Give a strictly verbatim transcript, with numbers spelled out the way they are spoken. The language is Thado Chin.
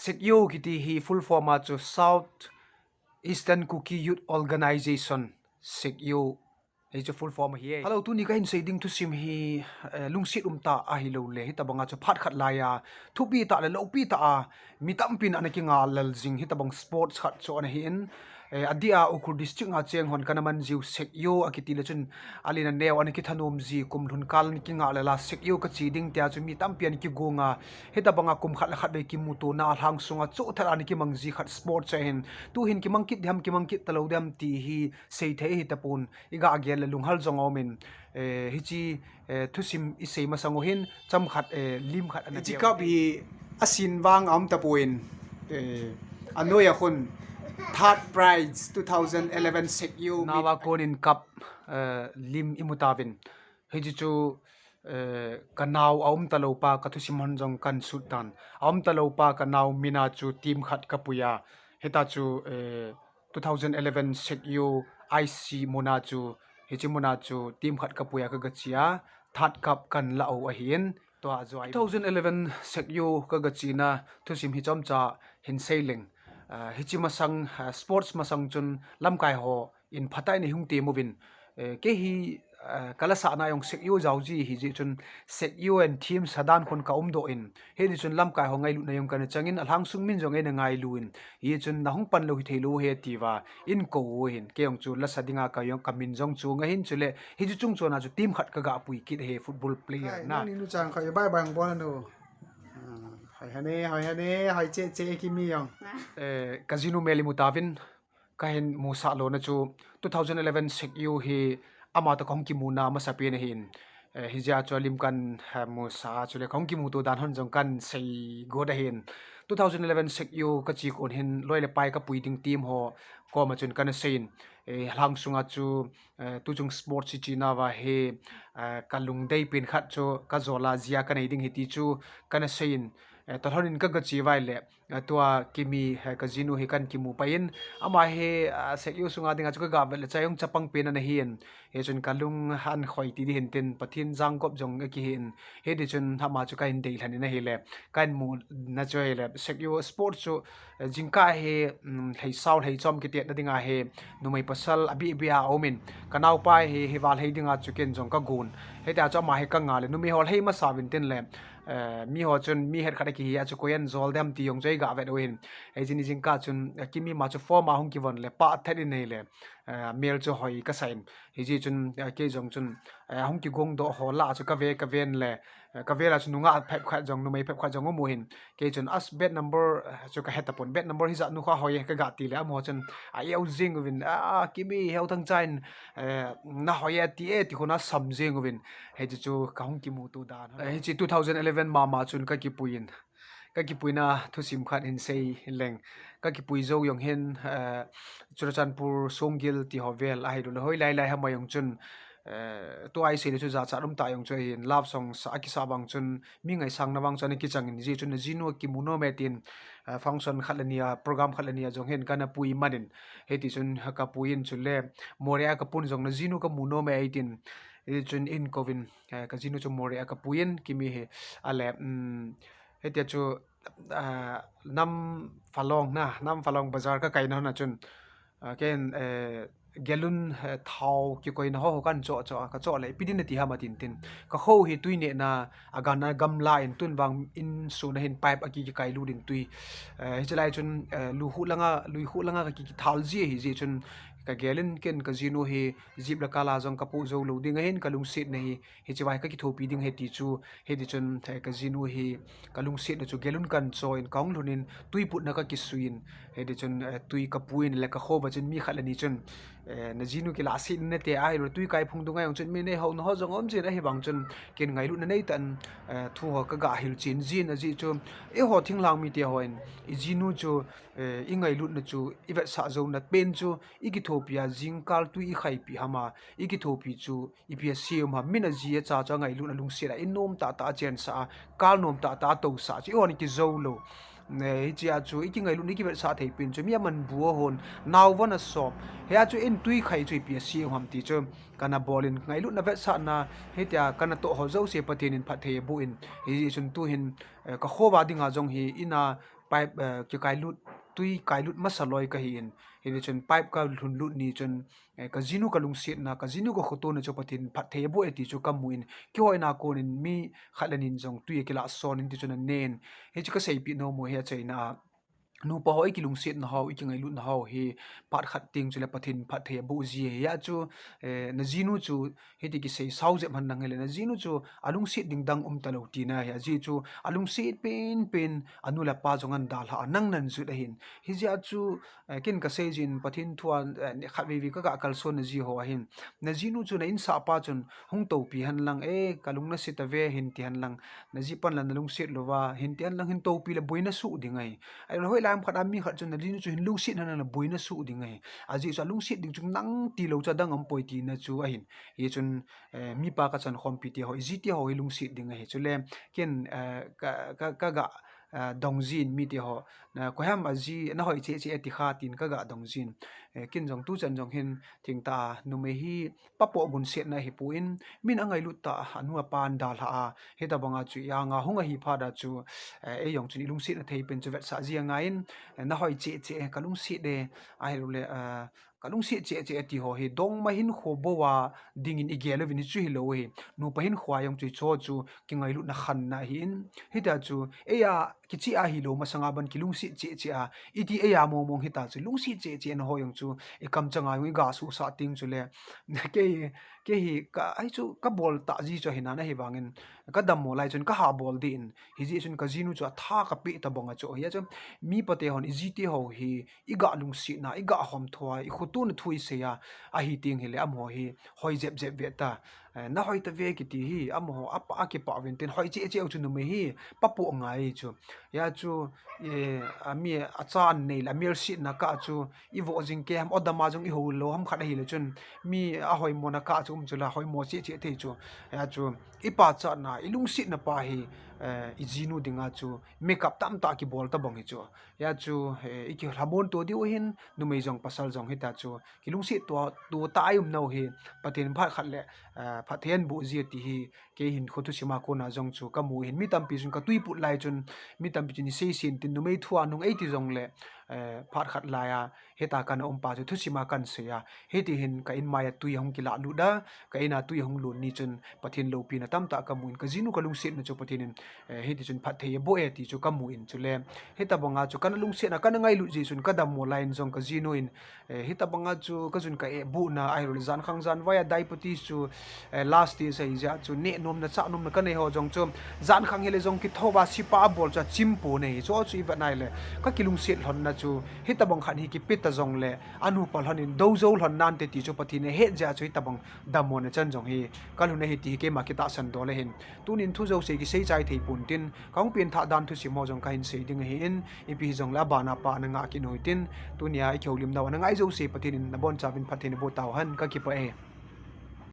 SEKYO kiti hi full form a chu South Eastern Kuki Youth Organization, SEKYO. Hichu full form ahi e. Hello, tuni kahin sei ding thusim hi, eh, lungset umtah ahilou le, hitabanga chu phat khat laiya thupi tah le loupi tah a mi tampin ana kinga lel jing hitabang sports khat chu ana hin, eh, adeh a Ukhrul District a cheng hon kana man jiu SEKYO akiti le chun, alen aneo ana kithanom ji, kum lhun kal ana kinga lel a SEKYO kachi ding tia chu mi tampi ana kigonga, hitabanga kum khat le khat vei kimutona alhangsunga chu thal ana kimang ji khat sports ahin, tuhin kimang kit diham, kimang kit talou diham ti hi seithei hitapon, iga gel le lunghel jong aumin, eh, hichi, eh, thusim isei masang uhin, chomkhat, eh, lim khat ana hichi cup hi asin vang aum tapon, eh, anoiya khun third prize two thousand eleven SEKYO naoa konin cup, eh, lim imu tauvin. Hichi chu, eh, kanao aum talou pa kathusim hon jong kahin sut tan. Aum talou pa kanao mina chu team khat kapuiya. Hita chu, eh, two thousand eleven SEKYO IC muna chu, hichi muna chu team khat kapuiya kaga chia, third cup kahin la u ahin. Tua joi two thousand eleven SEKYO kaga china thusim hi chomcha hin sei leng. Ah, hichi masang, ah, sports masang chun lamkai hon phatah in eihung temuvin. Eh, kei hi, ah, kalasahna jong SEKYO jaoji hijeh chun SEKYO and team sadan khun kaumdoh in. Hiti chun lamkai ho ngailutna jong kana changin, alhangsung min jong eina ngailu in. Hichun nahung pan lou hithei lou ahi tia eikou u ahin. Kei jong chu lasa dinga ka jong kamin jong chu ahin chule. Hichu chung chona chu team khat kaga pui kit ahi football player na. Nangni nu chang khat bye bye bol nu. Ah, hoi hane, hoi hane, hoi che che Kimi jong. Eh, kajinu mel imu tauvin. Kahin musah lona chu two thousand eleven SEKYO hi amatoh kahung kimuna masapen ahin. Eh, hijeh a chu alim kahin, eh, musah chule kahung kimuto dan hon jong kahin sei got ahin. Two thousand eleven SEKYO kachi kon hin loi le pai kapui ding team ho koma chun kana seiyin. Eh, alhangsunga chu, eh, tuchung sports ichi nauva hi, eh, kalungdei pen khat chu kajola jia kanei ding ahi ti chu kana seiyin. Eh, talhon in kaga che uva ahile, eh, tua Kimi, eh, kajinu hi kahin kimu paiyin. Ama hi, ah, SEKYO sunga dinga chu kaga vet le chun jong chapang pen ana hin. Hichun kalung ahin khoi ti ding ahin tin Pathen jangkop jong akihin. Hiti chun ama chu kahin deilhen in ahile. Kahin muna chu ahile. SEKYO sports chu, eh, jingkah hi, um, lhei sao lhei chom kitetna dinga hi. Numei pasal abeh beh a aumin. Kanaopa hi, hiva lhei dinga chu ken jong kagon. Hitia chu ama hi kanga le. Numei ho lhei masa uvin tin le. Eh, mi ho chun mi het khat akihi a chu koi ahin jol dem ti jong chu eiga vet u ahin. Hichun jingkah chun, eh, Kimi ma chu form a hung kivon le pah thet in ahile, eh, mel chu hoi kasah in. Hijeh chun, eh, kei jong chun, eh, hung kigong doh ho lah chu kave, kaven le, eh, kave lah chu nungah phep khat jong, numei phep khat jong um u ahin. Kei chun as bed number, eh, chu kahe tapon. Bed number hijat nu kha hoi e kaga ti le amaho chun a eu jing uvin, a, a, Kimi heu thangcha in, eh, nahoi e ti e ti khun asam jing uvin. Hichu chu kahung kimuto dan. Eh, hichi two thousand eleven mama chun kakipuiyin. Kakipuina thusim khat hin sei leng. Kakipui jou jong hin, eh, Churachandpur Songgil ti ho vel ahilou le hoilai lai ham a jong chun, eh, tua isei le chu jachat umtah jong chu ahin love song sa akisa vang chun mi ngaisang na vang chun akichangin hijeh chun najinu kimu nom e tin, eh, function khat le ni a, program khat le ni a jong hin kana pui manin. Hiti chun kapuiyin chule Moreh a kapun jong najinu kamu nom e eitin. Hiti chun eihin kouvin, eh, kajinu chu Moreh a kapuiyin Kimi hi ahile, um, hitia chu, ah, Namfalong na, Namfalong bazar kakaina hon a chun, ah, ken, eh, gallon, eh, thao kikoina ho, ho kahin choh choh a, kachoh le ipi din nati ham atin tin. Kakho hi tui nehna, agan a gamla in tun vang in suna hin pipe aki, kikailut in tui. Eh, hiche lai chun, eh, luikhuh langa, luikhuh langa kaki, kithal ji ahi jeh chun kagel in ken kajinu hi jeep le car a jong kapoh jou lou ding ahin kalungsetna hi. Hiche vai kakithopi ding ahi ti chu, hiti chun, eh, kajinu hi kalungsetna chu gallon kahin choh in kahung lhun in tui putna kakisui in, hiti chun, eh, tui kapuiyin le kakho uva chun mi khat le ni chun, eh, najinu kilah set in nate ahilou le tui kai phung dunga jong chun mi neihouna ho jong um jin ahivang chun ken ngailutna neitah in, eh, thu ho kaga hilchen jin ajeh chu eiho thinglhang mite hon ijinu chu, eh, ingailutna chu ivetsah jouna pen chu ikithopi a jingkal tui ikhaipi ham a ikithopi chu ipi asei um ham, min aji acha chu angailun alungset a, in nom tahtah a chensah a, kal nom tahtah a tousah chu, eihon ikijou lou. Hichea chu i kingailut, i kivetsah thei pen chu mi aman bu ahon, nao von asop. Hia chu in tui khai chu ipi asei u ham ti chu kana bol in, ngailutna vetsahna, hitia kana toh ho jouse Pathen in phatthei aboh in, hijeh chun tuhin, eh, ka kho uva dinga jong hi ina pipe, eh, kikailut, tui kailut masa loi kahi in, hijeh chun pipe kalhun lut ni chun, eh, ka jinu ka lungsetna, ka jinu ka khotona chu Pathen phatthei aboh e ti chu kamu in, kihoina kon in mi khat le ni in jong tui akilah son in ti chun anen. Hichu ka seipeh nom u hi achaina a, nupa ho, i kilungsetna ho, i kingailutna ho hi phat khat teng chule Pathen phatthei aboh ji ahi. Hia chu, eh, na jinu chu hiti kisei sao jep hen lang hile, na jinu chu alungset ding dang um talou tina ahi. Ajeh chu alungset penpen anu le apa jong ana dalha a, nang nan jut ahin. Hijeh a chu, eh, ken kasei jin Pathen thu a, eh, khatvei vei kaga kalson na ji ho ahin. Na jinu chu na insahpa chun hung toupi hen lang, eh, ka lung nase tave hin ti hen lang, na ji pan la na lungset louva hin ti hen lang hin toupi le boina suh ding ahi. Ahilou le hoilai ham khat a mi khat chun na jinu chu hin lungset hen lang le boina suh ding ahi. Ajeh chu alungset ding chu nang tilou chu adang aumpoi tina chu ahin. Hichun, eh, mipa ka chankhompi te ho, i ji te ho hi lungset ding ahi. Chule ken, eh, ka, ka, kaga, eh, dong jin mite ho, na koiham aji, na hoi cheh cheh ati kha tin kaga dong jin. Eh, ken jong tuchan jong hin thengtah a numei hi papoh gunsetna ahipon, min angailut tah a, anu apa ana dalha a, hitabanga chu i anga hung ahi phat a chu, eh, ei jong chun i lungsetna thei pen chu vetsah ji angaiyin, eh, na hoi cheh cheh, ka lungset e, ahilou le, eh, ka lungset cheh cheh ati ho hi dongma hinkho bou a dingin i gel uvin, hichu hilou ahi. Nupa hinkho a jong chu hicheho chu kingailutna khanna ahin, hitia chu eia kicheh ahilou masanga ban kilungset cheh cheh a, iti eia mong mong hita chu lungset cheh cheh na ho jong chu i kamchanga jong i ga suhsah teng chule, kei, kei hi ka, ahi chu ka bol tah ji chu ahi nan ahivangin, ka dammo lai chun ka ha bol deh in, hijeh chun ka jinu chu atha ka peh tabang a chu, hia chu mipa te hon i ji te ho hi i ga lungsetna, i ga homtho a, i khotona thu i sei a, ahi teng hile amaho hi hoi jep jep ve ta. Eh, na hoi tave kiti hi, amaho apa a kipah uvin tin, hoi cheh cheh u chu numei hi papoh ngai chu. Hia chu, eh, ami acha anei le, amelsetna kah chu i voh jing kei ham, odam a jong i hou lou ham khat ahile chun, mi ahoimona kah chu um chu la, hoimo cheh cheh thei chu. Hia chu i pachatna, i lungsetna pa hi, eh, i jinu dinga chu makeup tamtah kibol tabang hi chu. Hia chu, eh, i kilhamon to diu ahin, numei jong pasal jong hita chu kilungset to, to tah a i um nau hi, Pathen phat khat le, eh, phatthei aboh ji ti hi, kei hinkho thusim a kona jong chu kamu ahin, mi tampi chun ka tuiput lai chun, mi tampi chun i sei sen tin numei thu a nung eiti jongle, eh, phat khat lai a, hita kana um pa chu thusim a kan sei a, hiti hin ka inmai a tui ahung kilah lut a, ka in a tui ahung lon ni chun Pathen loupina tamtah kamu in, ka jinu ka lungsetna chu Pathen in, eh, hiti chun phatthei aboh e ti chu kamu in, chule hitabanga chu kana lungset a kana ngailut jeh chun ka dammo lai in jong ka jinu in, eh, hitabanga chu ka jun ka eh buhna ahilou le jankhang janvai a diabetes chu, eh, last stage ahi jeh a chu neh nomna chah nomna ka nei ho jong chu jankhang hile jong kithouva sipa abol chu achim pon ahi. Chu chu i vet nai le ka kilungset lhonna chu hitabang khat hi kipe ta jongle anupa lhon in dou jou lhon nante ti chu Pathen in ahet jeh a chu hitabang dammona chan jong hi ka lhun ahi ti hi keima kitahsan dol ahin. Tunin thu jouse kisei chai thei pon tin, ka hung pengthah dan thusim ho jong kahin sei ding ahin, ipi hijongle abana pa ana ngah kit u hitin, tunia i kihoulimnau ana ngai jouse Pathen in nabonchauvin phatthei naboh tauhen, ka kipah e.